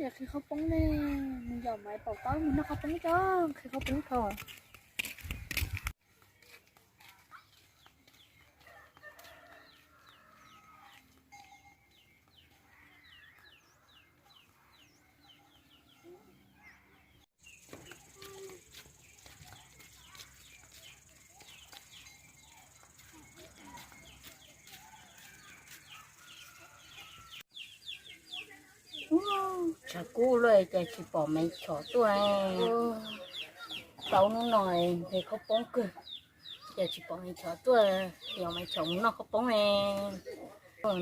Qhib qhaub poob ne, mus yaum Maiv Paum Taub mus noj qhaub poob tso, qhib qhaub poob tso. Tshav kub lawm cas tsis pom Maiv Chom tuaj. Tau hnub no nqhis qhaub poob kawg, cas tsis pom Maiv Chom tuaj, yog Maiv Chom mus noj qhaub poob ne.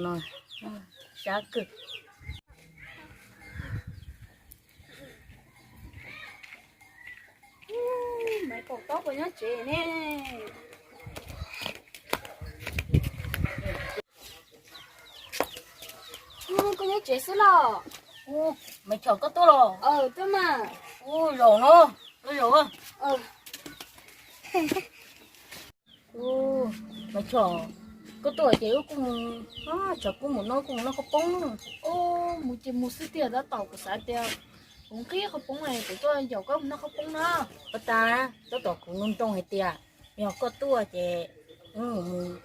No sab kawg. Maiv Paum Taub puas nyob tsev ne? Koj nyob tsev xwb los? Maiv Chom koj tuaj los? Tuaj mas. Zaum no, zaum. Maiv Chom, koj tuaj ces wb kuj mus, tshav kub mus no kuj mus noj qhaub poob. Mus ces mus xwb tiag, tab tom kuv xav tias kuv nqhis qhaub poob es kuv tuaj yaum koj mus noj qhaub poob na. Ua tas, tab tom kuv nug nroo hais tias yog koj tuaj ces wb mus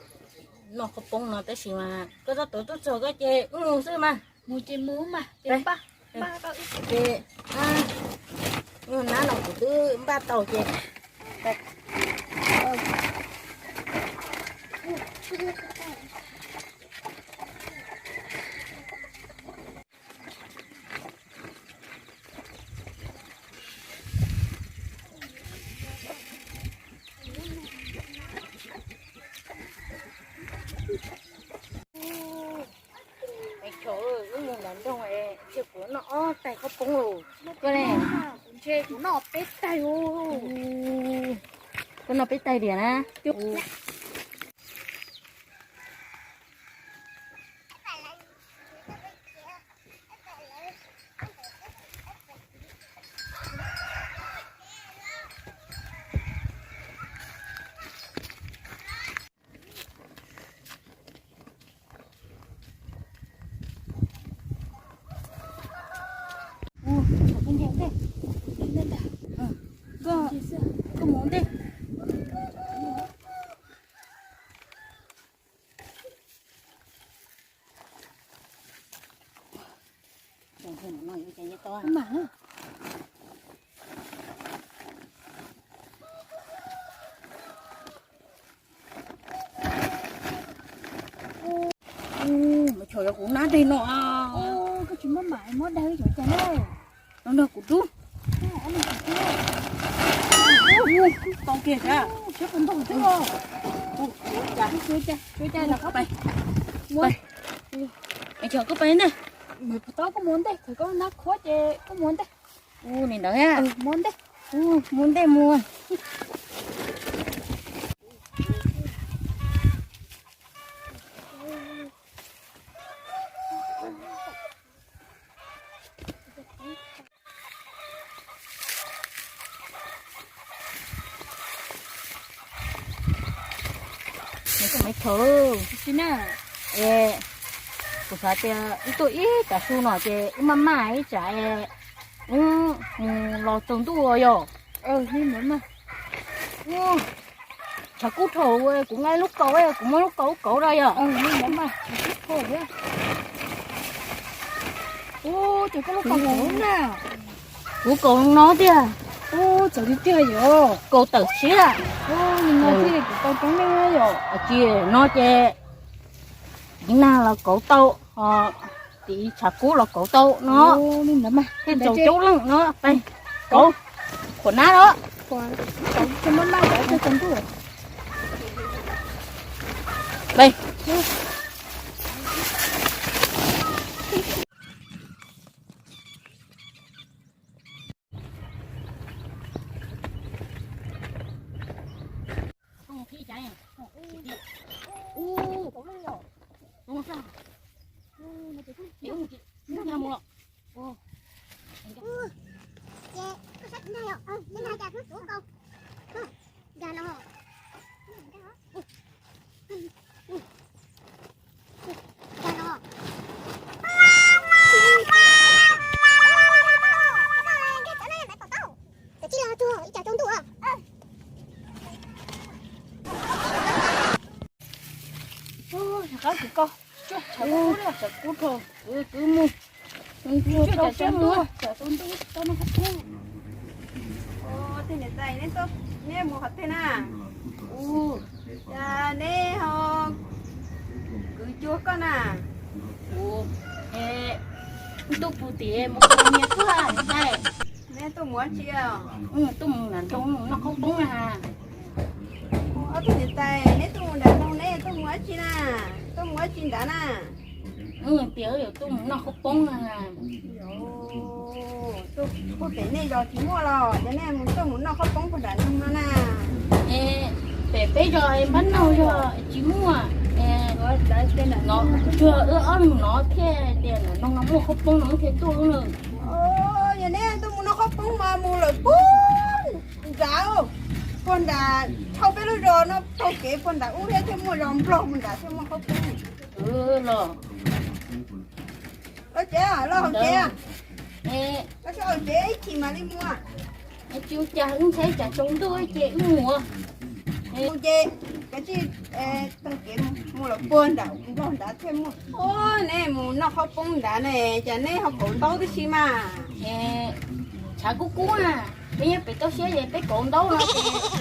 noj qhaub poob no, tab sis mas koj tab tom tuaj txog koj ces wb mus xwb mas. Mus ces mus mas, ces npaj, npaj tau ib ces, nab no kuv twb npaj tau ces. Maiv Chom, wb mus nram nroog es cia kuv noj ob tais qhaub poob los. Koj ne? Kuv ntshe kuv noj peb tais. Koj noj peb tais diam na. Koj, koj mus ntej. Maiv Chom, yog kuv nab deg no. Koj tsis maj mam muab dag cov cas na. No nrog kuv rub. Tau kiag sab. Siab puas ntau twb. Maiv Chom, koj pais ntej. Maiv Paum Taub, koj mus ntej, thaum koj nab khuab ces koj mus ntej. Ua li ntawd a. Mus ntej. Mus ntej mus. Maiv Chom, es kuv xav tias wb tuaj ib tsam su no ces wb maj maj ib tsam es wb mus los tsaus ntuj yog. Tshav kub dhau, kuv nqa lub kaus, kuv muab lub kaus kauv rau yog. Kuv kaus no tiag. Txawv tiag tiag yog kaus tawm siab. Kuv tau coob ne yog. Tsis no ces tiv nag los kauv tau, tiv tshav kub los kauv tau no. Thiaj txaus coob leej no. Kauv, khuam nab los. Koj, tshav kub dhau, kwv mus, tshav kub mus. Tau siab mus, tsam tau ntuj tau noj qhaub poob. Ua, tej niam tais, neb mus qhov twg na? Ua, cas neb ho kwv cuag koj na? Ua, es ntuj puv tim mus ua niam tuaj niam tais. Neb tuaj mus dab tsi? Tuaj mus nram nroog noj qhaub poob na. Ob tug niam tais, neb tuaj mus nram nroog, neb tuaj mus dab tsi na? Tuaj mus dab tsi nrad na? Tias yuav tuaj mus noj qhaub poob na. Tuaj pem nej zos tsis muaj los ces nej mus tuaj mus noj qhaub poob puag nram nroog no na. Es pem peb zos npab noj zog tsis muaj. No tsuag wb ob leeg no thiaj tias nram nroog no muaj qhaub poob no wb thiaj tuaj na. Yog neb tuaj mus noj qhaub poob mas mus lawm puag nrad, puag nrad dhau peb lub zos no taug kev puag nrad ub thiab thiaj muaj zos nplog mus nrad thiaj muaj qhaub poob. Los, los tsev, los hauv tsev. Los tsev ib chim mam li mus. Tsis ua cas, wb ntshai tsam tsaus ntuj ces wb mus. Mus ces kav tsij taug kev mus lawm puag nrad nplog nrad thiaj muaj. Neb mus noj qhaub poob nrad ne, cas neb ho kauv ntaub tib si mas? Tshav kub kub na, peb nyob pem toj siab ces peb kauv ntaub no ces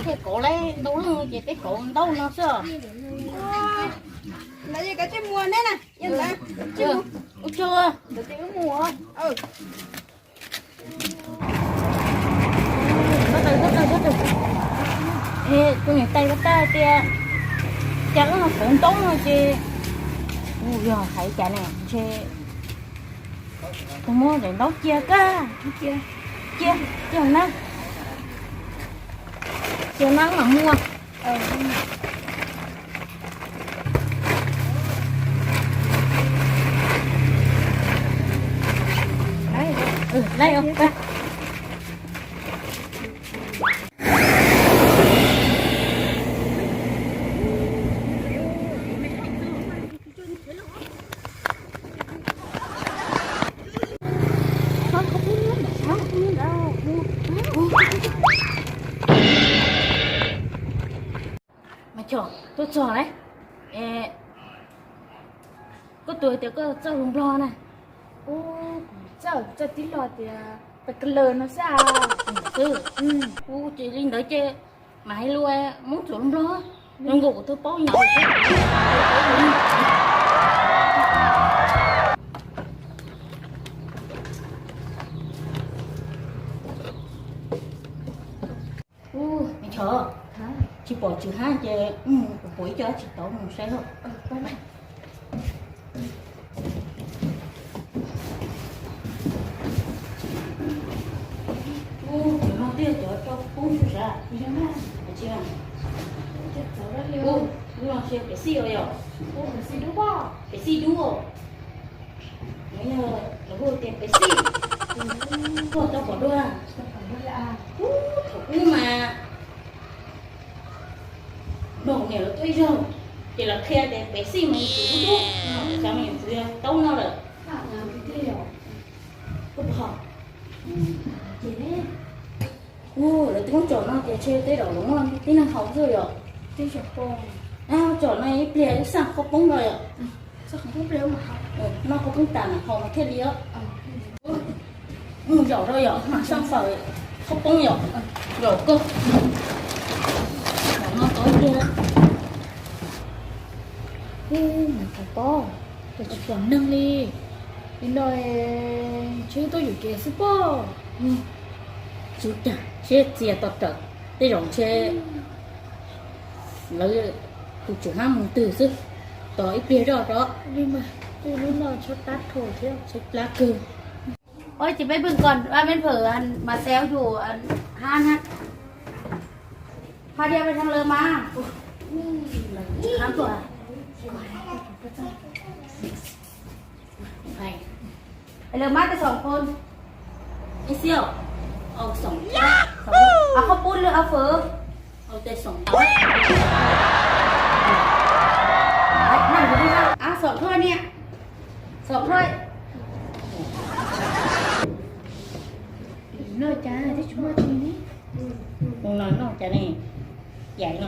thiaj kauv lawm ntau leej ces peb kauv ntaub no xwb. Ntawd ces kav tsij mus neb na. Ua tsaug. Ntawd ces wb mus. Tus niam tais ko tag tias cas wb kauv ntaub no ces, yog hais cas ne, ntshe tus muab daim ntaub cia kag, cia, cia na, cia na mam muag. Laib, Mas Chom, tuaj txog lawm. Koj tus tias koj txawj hluas nplog na. Ub, kuv txawj, kuv txawj tib lo tias pes ka laws no xwb. Xwb, ub, ces li ntawd ces mam hais lus Hmoob txuas hluas nplog, zoo nkaus kuv twb paub ib yam. Ub, me Chom, tsis pom Tswv Hab ces kuv pom ib co dab tsi tod mus saib lauj. Ub, cov no twb yog cov rau poob sav. Ub, lub no tsis yog pes xij os yom? Pes xij dub. Nws yog lawv hu tias pes xij. Koj tau pom dua? Ub, thaum ub mas mloog niam lawv tuaj ib zaug, ces lawv qhia tias pes xij mas yus tsum dub dub, xyov mas yus tsum yog taub no lawm. Ub, lawv twb muab tsom no ces ntshe tej zaum lawv muaj tib neeg haus xwb yom. Tsom no ib pliag wb xaj qhaub poob no yom. Noj qhaub poob tas mam haus mas thiaj li os. Mus zaum rau yom, mam xaj fawm qhaub poob yom. Zaum kawg. Zaum no tau ib pliag. Mas tsis pom, tsis pom neeg li. Li no ntshe tuaj yuam kev xwb pob. Tsis cas, seb txias tos rawm, tej zaum ntshe lawv tus Tswv Hab mus twg xwb. Tos ib pliag zoj rau. Lub no tshaib plab dhau thiab, tshaib plab kawg. Ôi, chị bé Bừng còn ba mét phở mà xéo dù hán hán. Hoa đeo bên trong lơ má. Khám tuổi. Phải. Lơ má tới sòng khôn. Ê siêu. Ồ, sòng. Áo khóc pun lơ áo phở. Ôi, tê sòng. Áo sòng thôi nè. Sòng thôi. Noj cas twb tsis muaj tsi ne. Mus no noj cas ne. Yais no.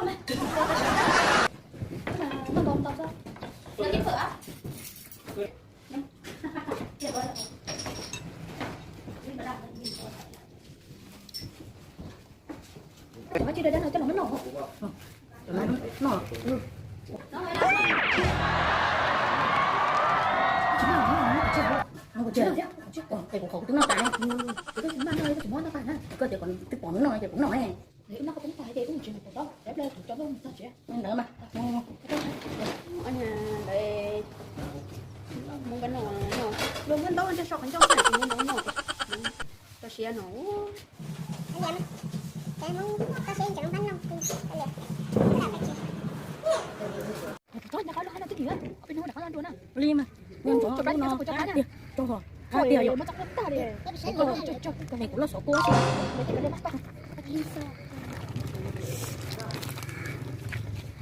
koj ne. Noj ntau ntau xwb. Noj ib phawm a. Cov tsis da dab no coj los muab noj. Noj. Kuv qhov kuv twb noj tas, kuv twb tsis muab noj, koj tsis muab noj tas na, koj tias twb pom nws noj ces kuv noj. Wb noj koj poob tas ces wb mus tsev mus pom tau, lawv tus cov loj mus txog tsev ntawd mas. Ntawd, luag muab ntaub ntseg so qhov ncauj xwb ces muab ntaub noj, txog siav no. Txhob nco qab loj hab no twb dim, ob peb hnub rov qab loj dua na. Plig mas, nyob ntawm lub no tiag, rau hov, tiag yom. Kuv loj xov kua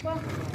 xwb.